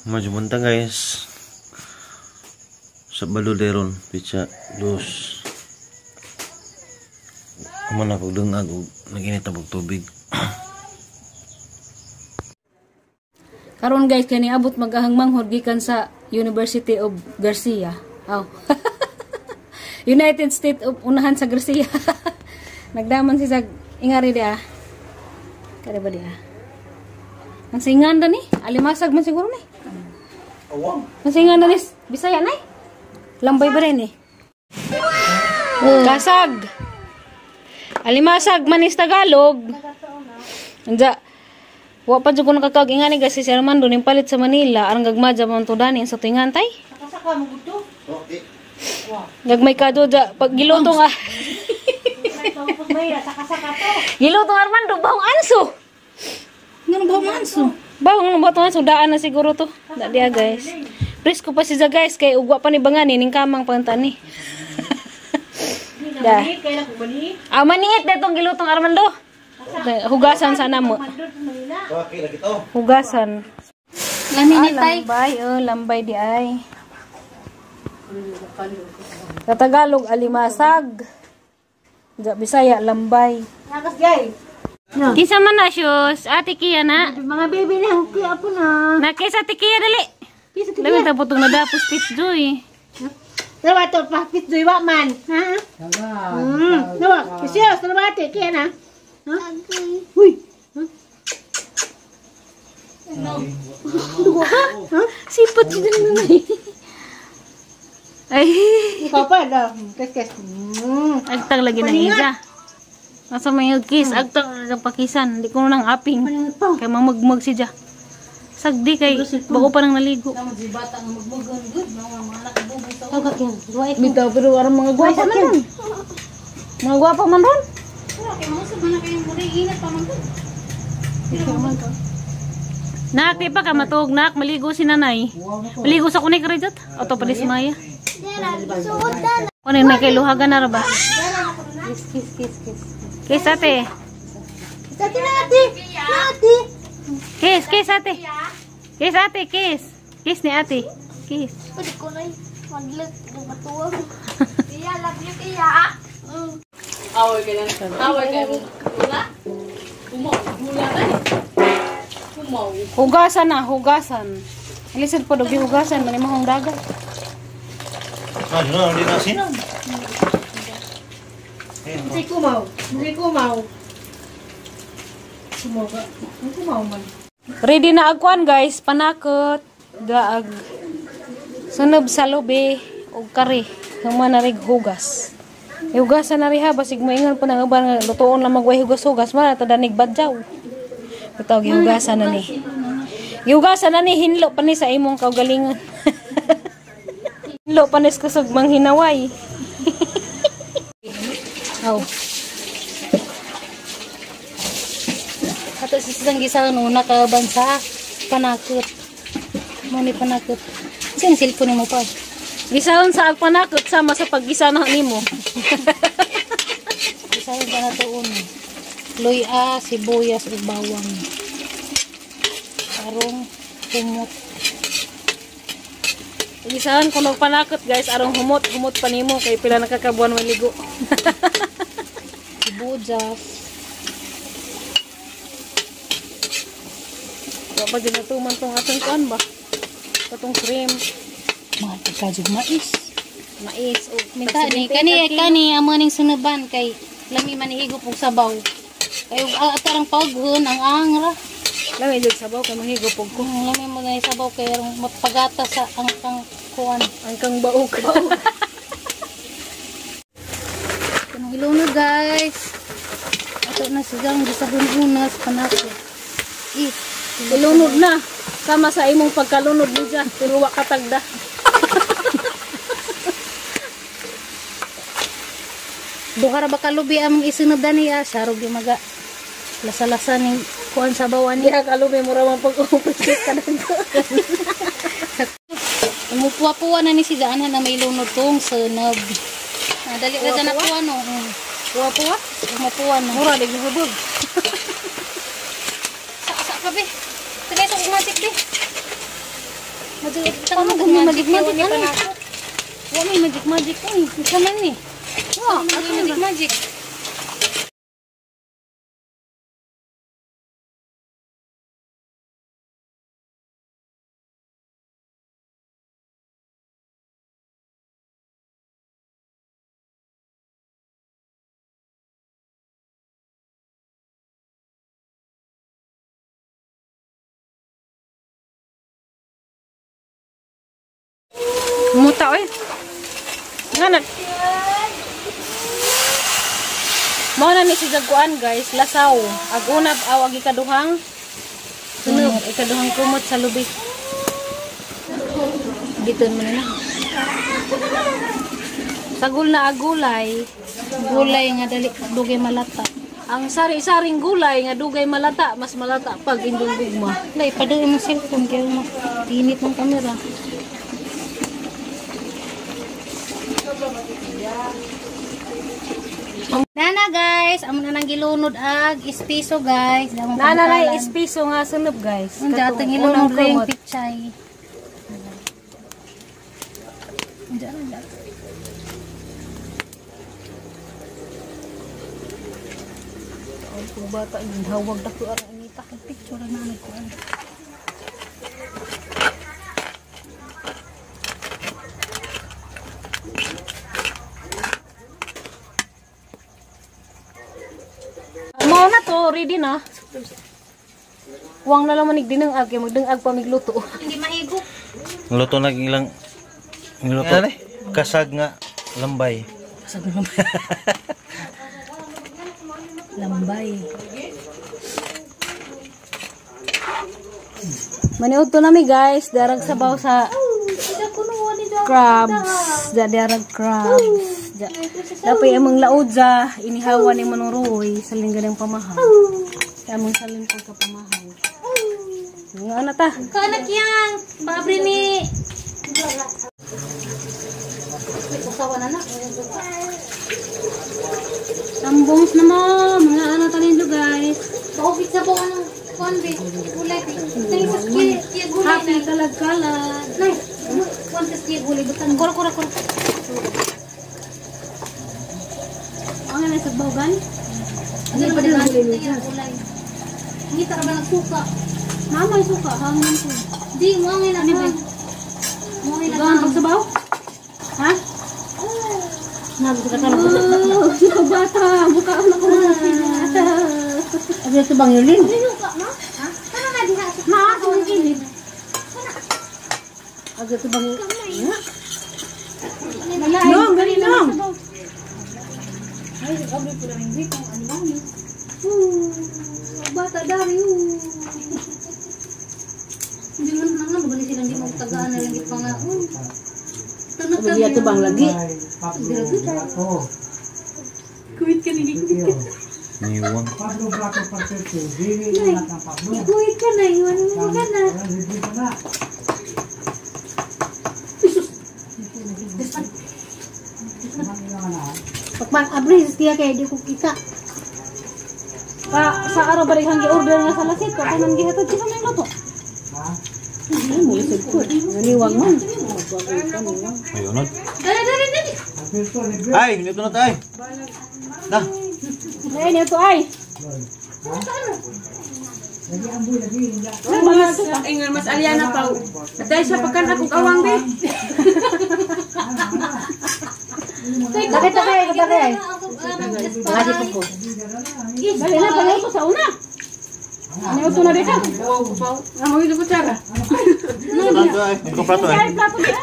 Maju buntag guys. Sa baluderon pitsa dos. Amo na pag dungag og naginit og tubig. Karon guys kani abot magahang manghod gikan sa University of Garcia. Oh. United States of unahan sa Garcia. Nagdaman si sa ingari dia. Kare ba dia? Ang singan da ni, alimasag man siguro ni. Awang. Ang singan da ni, Bisaya nay. Lambay ba rin eh? Kasag. Alimasag man is Tagalog. Anja. Wa pa jud ko nakakaog ingani guys si Armando ning palit sa Manila arang gagmadya man to dani sa tuingan tay. Nakasaka mo gudto. Okay. Gagmay ka do ja pag giluto nga. Giluto Armando bahong anso. Ngano bahong anso? Bahong ba to anso daan na siguro to. Da dia guys. Presko pa siya guys kay ugwa pa ni bangani ning kamang pantani. Da. Ah, maniit datong gilutong Armando. Hugasan sana mo. Hugasan. Lami ni tay. Lambay, oh, lambay di ay. Sa Tagalog alimasag. Sa Bisaya lambay. Nakas gay. Kinsa man na shoes? Ate Kia na. Mga baby na Kia po na. Na kay sa Ate Kia dali. Dali ta putong nadapos Pit Joy. Nawa to pa Pit Joy wa man. Ha? Nawa, kisiyo nawa ate Kia na. Ha? Uy. Ha? Sipot siya nanay. Ay. Ikaw pa daw. Kes kes. Agtang lagi ng isa. Asa may kiss, agtang ng pakisan. Hindi ko nang aping. Kay mamagmag siya. Sagdi kay bago pa nang naligo. Bitaw pero arang mga gwapa man ron. Mga gwapa man ron. Nak, di pa ka matuog nak, maligo si nanay. Maligo sa kunik rejot. Oto pa si Maya. Kunin may kay luhagan na ra ba? Kiss kiss kiss kiss. Kiss ate. Kiss ate na ate. Ate. Kiss, kiss ate. Kiss ate, kiss. Kiss ni ate. Kiss. Pwede ko na maglag matuwag. Iya, love you Kia. Away ka lang. Away ka. Wala? Kumaw. Wala na eh. Kumaw. Hugasan na, hugasan. Alisan po, dugi hugasan. Manimahong dagat. Ah, no, hindi na sinan. Hindi kumaw. Hindi kumaw. Kumaw ka. Kumaw man. Ready na agkuan guys. Panakot. Daag. Sunob sa lubi. Og kari. Human na rig hugas. Hugasan na rin ha. Basig maingan po ng uban. Lutuon lang magway hugas-hugas. Mara ito danig badyaw. Ito, gihugasan na ni. Gihugasan na ni. Hinlo pa ni sa imong kaugalingon. Hinlo pa ni sa kusog manghinaway. Oh. Ato sa isang gisaon una ka bansa panakot. Mo ni panakot. Sin cellphone mo pa. Gisaon sa ag panakot sama sa paggisa na nimo. Gisaon pa nato una. Luya, sibuyas ug bawang. Arong humot. Gisaon ko og panakot guys, arong humot, humot pa nimo kay pila nakakabuan maligo. Sibuyas. Wa pa jud natuman tong atong kuan ba? Katong cream, Mahal pagkajug mais. Mais og Minta ni kani kani amo ning sunuban kay lami man higop og sabaw. Kay ug atarang paghun ang angra. Lami jud sabaw kay manghigop og ko. Lami mo na sabaw kay arong mapagata sa ang kang kuan. Ang kang baog. Kanang ilunod guys. Ato na sigang gisahon unas panako. Ilunod na. Sama sa imong pagkalunod mo dyan. Pero wa katagda. Duha ra ba kalubi among isunod dani ah, sarog yung maga lasa-lasa ning Kuan sa bawan Diha ka lubi mura man pag upit ka dagko. Mupuwa-puwa na ni si Daan na may lunod tong sunod. Ah, dali ra dyan nakuha no. Puwa-puwa. Mupuwa na. Mura di gihubog. Sa pa be. Tagay sa magic be. Magic ano may magic magic ano? Wa may magic magic oy. Isa man ni. Wa, ano magic magic. Muta oy. Nga na. Mao na ni si Jaguan guys, lasaw. Ag unab aw ag ikaduhang sunog, ikaduhang kumot sa lubi. Dito man na. Sagol na agulay. Gulay nga dali dugay malata. Ang sari-saring gulay nga dugay malata, mas malata pag indong gugma. Lay paduin mo cellphone kay mo tinit ng kamera. Nana guys, amo na nang gilunod ag ispiso guys. Damong Nana pangkalan. na ispiso nga sunob guys. Unsa Katong atong ilunod unang ring kumot. pichay. Unsa na. Ang kung bata ginhawag dako ang inita. Picture na namin ko. Mao na to, ready na. Huwag na lang manig dinengag kay magdengag pa migluto. Hindi maigo. Luto na ilang luto. Kasag nga lambay. Kasag lambay. Lambay. Maniud to nami guys, darag sabaw sa crabs, da darag crabs. Da. Dapat among laudza, inihawa ni Manong Roy sa lingganang pamahaw. Among salin pagkapamahaw. Nga na ta. Kaanak yang, paabri ni. Usawa na na. Ambongs na mo, mga ano tanin guys. Paubit sa buong ano, kuan be, gulay. Tingin sa kiya gulay. Happy kalag-kalag. Nay, kuan sa kiya gulay butang. Kura kura kura. Ang ano sa bawgan? Ano ba din gulay? Ngita ra ba nagsuka? Mama suka, hangin ko. Di mo ang ina. Ano ba? Mo ang ina. Ikaw ang pagsabaw? Ha? Oh, bata, buka na ko. Abi sa bang yulin? Ha? Kana na diha sa Maako ang kilid. Aga to bang Nong, gani nong. Ay, abri ko lang hindi kung ano lang yun. Bata dari. Hindi man na nga bali sila hindi mo tagaan na lang pa nga. Tanag Abi to bang lagi. Kuwit ka ni kuwit ka. Niwang. Kuwit ka na, iwan mo ka na. Pagman abri siya kay di ko kita. Pa sa araw balik hanggi order nga sa lasit ko tanan gihatod sa may luto. Ha? Mo isig ko. Niwang man. Ayun. Dali dali dali. Ay, luto na tayo. Na. Ay, niya to ay. Ingon mas Aliana pa. Dahil sa pagkan akong awang be. Bakit tayo, bakit? Dali na, dali ko sa una. Ano ito na dito? Amo ito kutsara. Plato ay. Ikaw plato ay. Ay, plato na.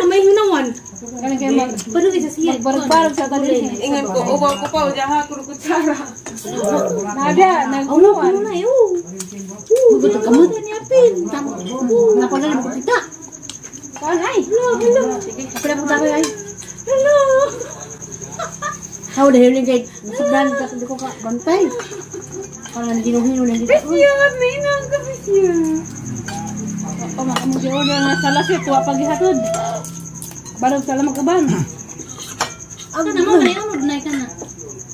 May hinawan. Ganun kayo mag... Magbarag-barag sa talin. Ingon ko ubaw ko pa jaha ko kutsara. Nada, naguluan. Kuan ay. Hello, hello. Sige, pala ko tayo ay. Hello. How dahil yung kay nasugdan ka di ko ka bantay. Parang ginuhino na dito. Precious, ninang ka precious. Pamaka mo siya nga sala siya tuwa paghihatod. Barog sala magkaban. Ang mo na ano dunay ka na.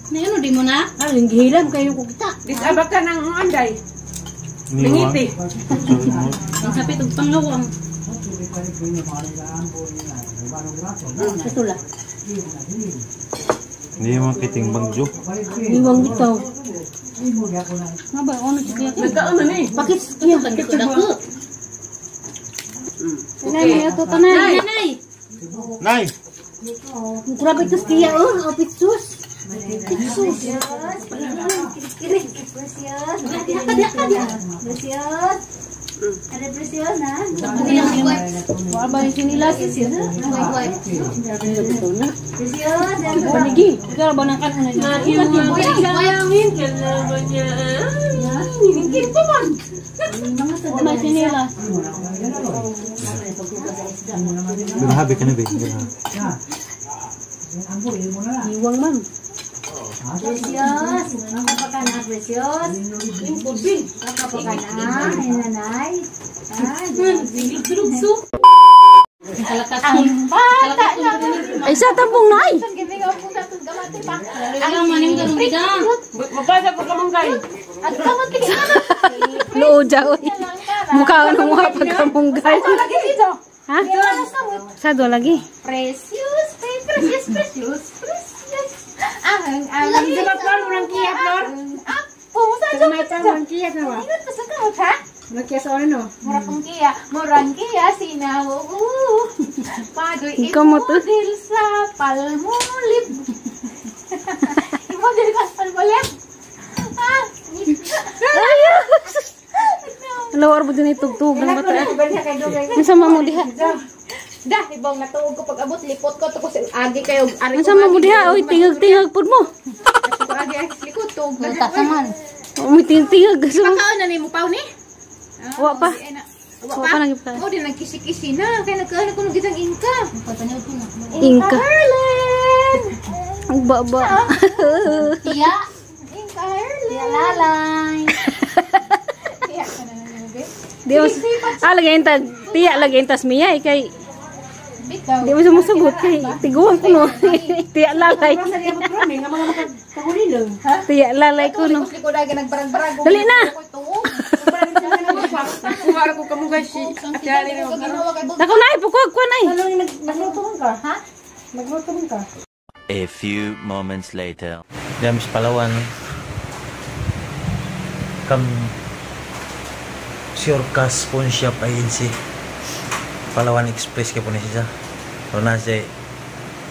Na ano di mo na? Ah, gihilam kayo ko kita. Disabak ka ng anday. Nangiti. Ang sapit og pangawang. Katula. Hindi mo kiting bangjo. Iwang bitaw. Nga ba ono siya? Nagkaon na ni. Bakit siya dako? Nay, ato tanay. Nanay. Nay! Grabe to siya oh, o pitsus. Pitsus. Precious. Precious. Ada precious na. Wa ba ni sinilas? Precious. Panigi. Ikaw ba nang kan na niya? Kailangan ka naman niya. Hiningin pa man. Wa ba sinilas? Grabe ka na, babe. Grabe. Iwang man. Precious. Kapag na precious. Kapag na, ay nanay. Ang bata na. Ay sa tambong nay. Ang maning garumida. Mabasa po ka mong kay. At kamot ka. Looja oy. Mukha ano mo pagkamunggay. Lagi dito. Ha? Sa do lagi. Precious, precious, precious, precious. Ang ang Di ba Flor, murang kiya Flor? Apo, sa May murang kiya na ba? Ingat pa sa kamot ha? Murang kiya sa ano? Murang kiya, murang kiya sinawo. Padoy Ikaw mo to. imodel sa palmulib. Imodel ka sa palmulib. Ah, Lawar mo din itugtug ng bata. Unsa man mo diha? Dah, ibang natuog ko pag abot lipot ko to ko sa agi kayo ari Unsa man mo diha? Oy, tingag-tingag pud mo. ko agi ang likod to. Tasaman. Umi tingag-tingag. So, Pakaon na nimo paw ni? wa pa. Wa Wa pa. pa nagipka. Oh, di nagkisi-kisi na kay nagkaano ko nung isang inka. Inka. Harlan. Ang baba. Tiya. Inka Harlan. Tiya lalay. Tiya ka na nimo, be. Di mo lagi inta tiya lagi intas miya kay Bitaw. di mo sumusugot kay tiguan ko no. Tiya lalay. Tiya lalay ko no. Likod agi nagbarag-barag. Dali na. Kumara ko kamugay si Ate Ali na. Dako na pukog ko nay. A few moments later. James Palawan. Kam Sure Cash Pawn Shop Agency. Palawan Express kay po ni siya. So nasa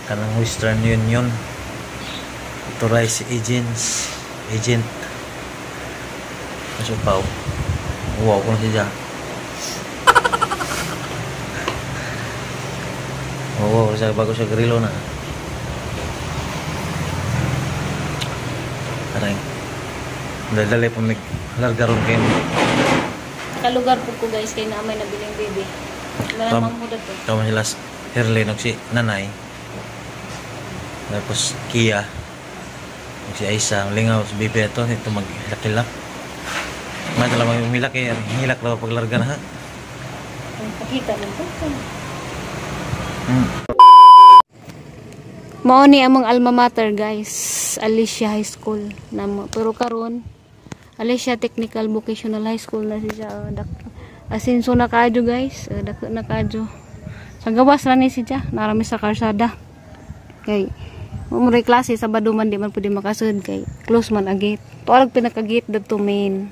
kanang Western Union authorized agents agent. Kaso pa wow ko na siya. Oo, sa bago siya grilo na. Aray. Dali pa mig larga ron kayo. Kalugar po ko guys kay naamay nabiling baby. Tam- Malamang mo dato. Tama sila Herlin og si Nanay. Tapos Kia. Og si Aisa, ang lingaw sa baby ato ito maghilak-hilak. May tala mag hilak eh, hilak daw paglarga na ha. Ang pakita man to. Hmm. Mao ni among alma mater guys, Alicia High School namo. Pero karon Alicia Technical Vocational High School na siya. Asinso na kaadyo guys, dako na kaadyo. Sa gawas ra ni siya, narami sa karsada. Kay mo ray klase Sabado man di man pwede makasud kay close man ang gate. Tuarag pinaka gate dadto main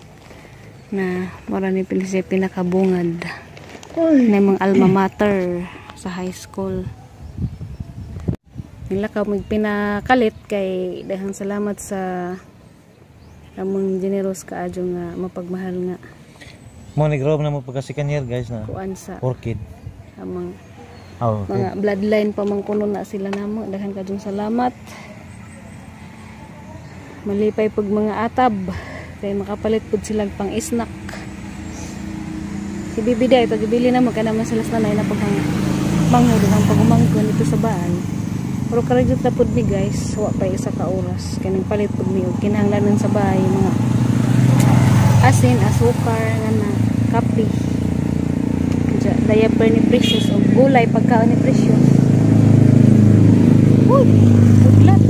na mora ni pili siya pinakabungad. Na mga alma mater sa high school. Nila ka magpinakalit kay dahang salamat sa among generous kaadyo nga mapagmahal nga Mo ni grow na mo pagkasikanyer guys na. kuan sa Orchid. among Oh, okay. mga bloodline pa man kuno na sila namo. Daghan kadyong salamat. Malipay pag mga atab kay makapalit pud silang pang snack. Si Bibi day pag ibili na magka naman sila sa nanay na paghang manghod ang pagumangko nito sa bahay. Pero karajot na pud mi guys, wa pa isa ka oras. Kaning palit pud mi og kinahanglanon sa bahay mga asin, asukar, ngana, kape. Diaper ni Precious og gulay pagkaon ni Precious. Uy, pudlat.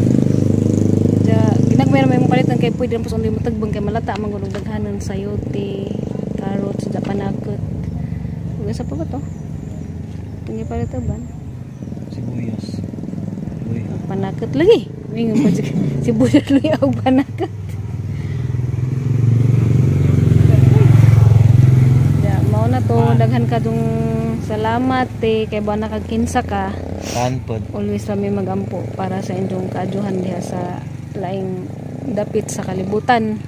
Ginagmay ra may mong palitan kay pwede ra pud undi mo tagbang kay malata man gud og daghanon sayote, carrots, panakot. Ug asa pa ba to? Tungi palit ban. Sibuyas. Uy. Panakot lagi. Mingon pa sibuyas lagi og panakot. Ya, mao na to, daghan ka dong salamat eh kay ba nakagkinsa ka. Tanpod. Always rami magampo para sa inyong kaadyuhan diha sa laing dapit sa kalibutan.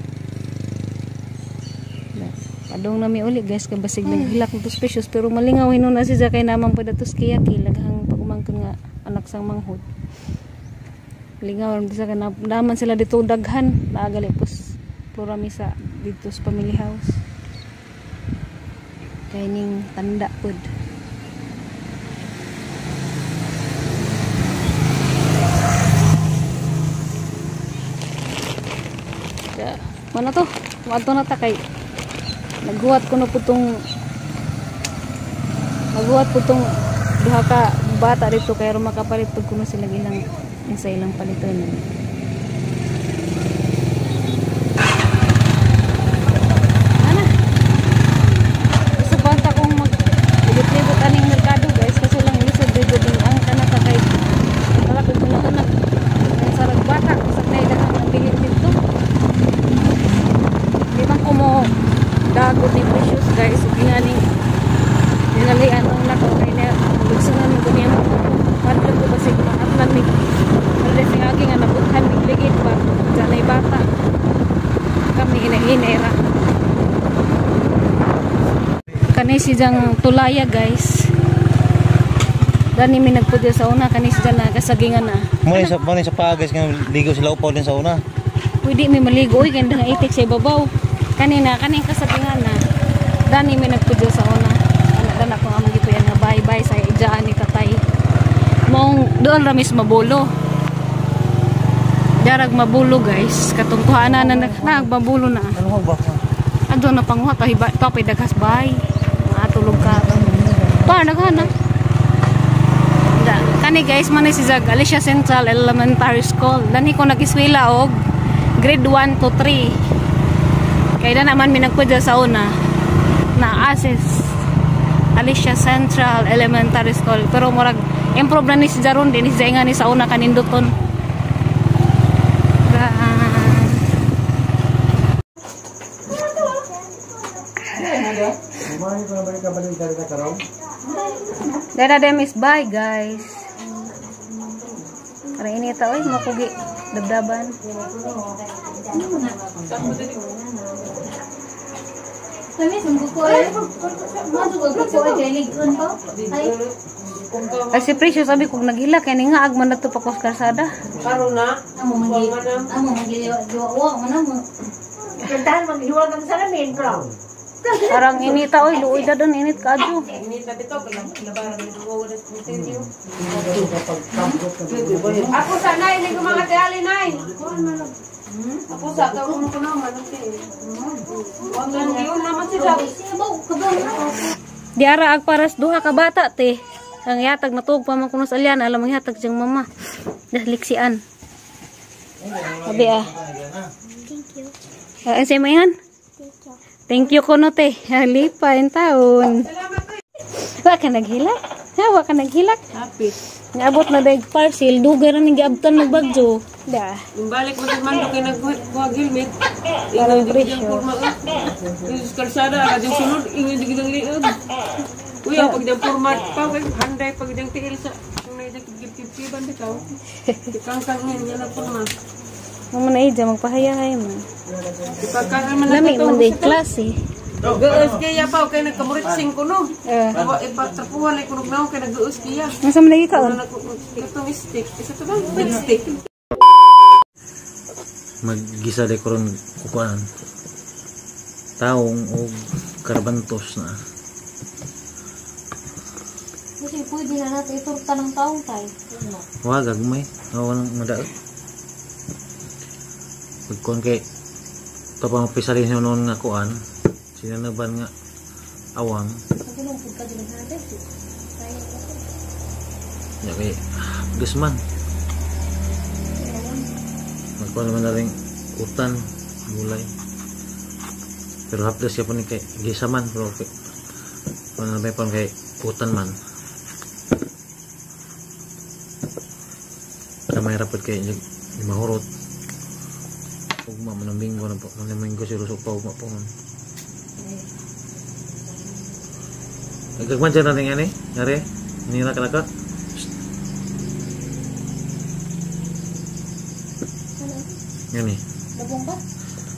Padong nami uli guys kay basig naghilak nito Precious pero malingaw hinon na siya kay naman pud atos kiyaki laghang pagumangkon nga anak sang manghod. Lingaw ram sa kana naman sila dito daghan naagali pos plurami sa dito sa family house. Kay ning tanda pud. Ya, mana to? Adto na ta kay naghuwat ko na po tong duha ka bata dito kay aron makapalit pud kuno sila ilang sa ilang palitonon. Ana. Gusto ba ta kung mag libot-libot aning merkado guys kaso lang lisod dito din ang kanata kay wala ko kuno sarag bata kusag na ilang ang bilin dito. Di man ko mo dagot ni Precious guys ug nganing dinalian ang nako kay na lugsungan mo niya mo padlok ko basig maatlan ni alis ang agi nga nabuthan mig ligid pa janay bata kami inahinay ra kani si jang tulaya guys. Dani mi nagpudya sa una kani si jang nagasagingan na mo ni sa pa guys nga ligo sila upaw din sa una. Pwede mi maligo oy ganda nga itik sa ibabaw. Kanina kaning kasagingan na dani mi nagpudyo sa una. Anak ko among gipuyan nga bye bye sa ijaan ni tatay. Maong doon ra mis mabulo. Darag mabulo guys, katong kuhaana na nagmabulo na. Ano ba? Adto na panguha ta hiba pa daghas bay. Matulog ka. Pa naghan na. Kani guys man si Zag Alicia Central Elementary School. Dani ko nag-eskwela og grade 1 to 3. Kaya na naman mi nagpudyo sa una na access Alicia Central Elementary School pero murag improve na ni si Jaron din si nga ni sa una kaninduton. Dada dem is bye guys. Para inita oy makugi dabdaban. Ay si Precious sabi kung naghilak kay nga agman na to pa kos karsada. Karon na. Amo man amo. Kantahan maghiwag ang salamin bro. Parang inita oy luoy da don init kaadyo. Inita bitaw labaran ni duwa wala sa interview. Ako sa nay ning mga tiyali nay. Ako sa tawon ko na man okay. Wang naman sila. Diara ag paras duha ka bata te. Ang yatag natuog pa man kuno sa alyan alam ang yatag siyang mama. Dasliksian. Abi ah. Thank you. Ay mayan. Thank you kuno te. Halipa in taon. Wa ka naghilak? Ha, wa ka naghilak? Happy. Naabot na dag parcel, dugay ra ning giabtan magbagyo. Da. Balik mo sa mando kay nagkuha helmet. Ingon di gid ang porma. Yung kalsada ala ding sunod, ingon di gid ang liog. Uy, ang pagdang porma pa kay handay pagdang tiil sa kung na kib-kib-kiban bitaw. Ikangkang niya na porma. Mo na ija magpahayahay man. Ipagkang man Lami man day klase. Gaus kaya pa kay nagkamuritsing kuno. Wa ipatrapuhan ay kunog naon kay nagaus kaya. Unsa man lagi kaon? Katong stick. Isa to ba? Stick. Maggisa de karon kukuan. Taong og karbantos na. Kasi pwede na natin iturta ng taong tayo. Wa gagmay. Awan madaot. Pagkuan kay tapang pisalin niyo noon nga kuan. Sinanaban nga awang. Ya kay gusman. Magkuan naman na rin utan gulay. Pero hapdos siya po ni kay gisa man pero kay panabay pa kay utan man. Kamay rapod kay mahurot. Ugma man ang minggo na po. Manaminggo si Ruso pa ugma po man. Nagagman dyan natin yan eh. Yari. Nira ka ka. Yan eh. Labong ba?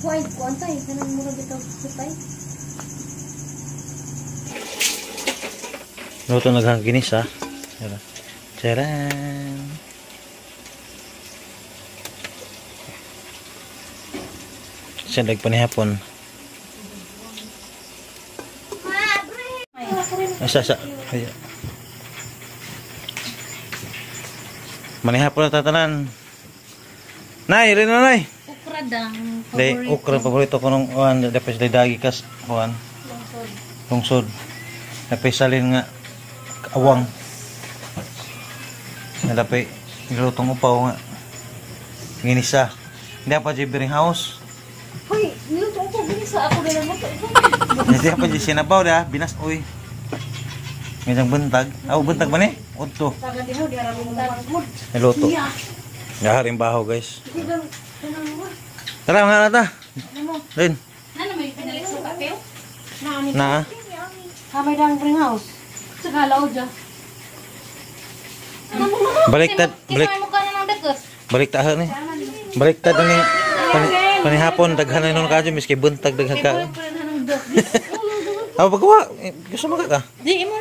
Kuan, kuan tayo. Kanang mura bitaw sipay. Luto naghaginis ha. Charan. Siya nagpanihapon. Asa sa. Ay. Manihapon na tatanan. Nay, rin na nay. Okra dang. Dai okra paborito ko nung uan dapat sila dagi kas uan. Lungsod. Dapat salin nga awang. Dapat nilutong upaw nga. Ginisa. Hindi pa di house. Hoy, niluto ko ginisa ako na lang. Hindi pa di sinabaw da, binas oy. Ngayong buntag. Aw buntag ba ni? Udto. Niluto. Gaharing baho guys. Tara mga nata. Rin. Nana may pinalik sa papel? Na. Kamay dang bring house. Sa kalaw dyan. Baliktad, balik. Kisa mo ka na ng dagos. Baliktad ni. Baliktad ni. Panihapon daghan na nun kadyo miski buntag daghan ka. Aw pagwa, gusto mo ka? Di mo.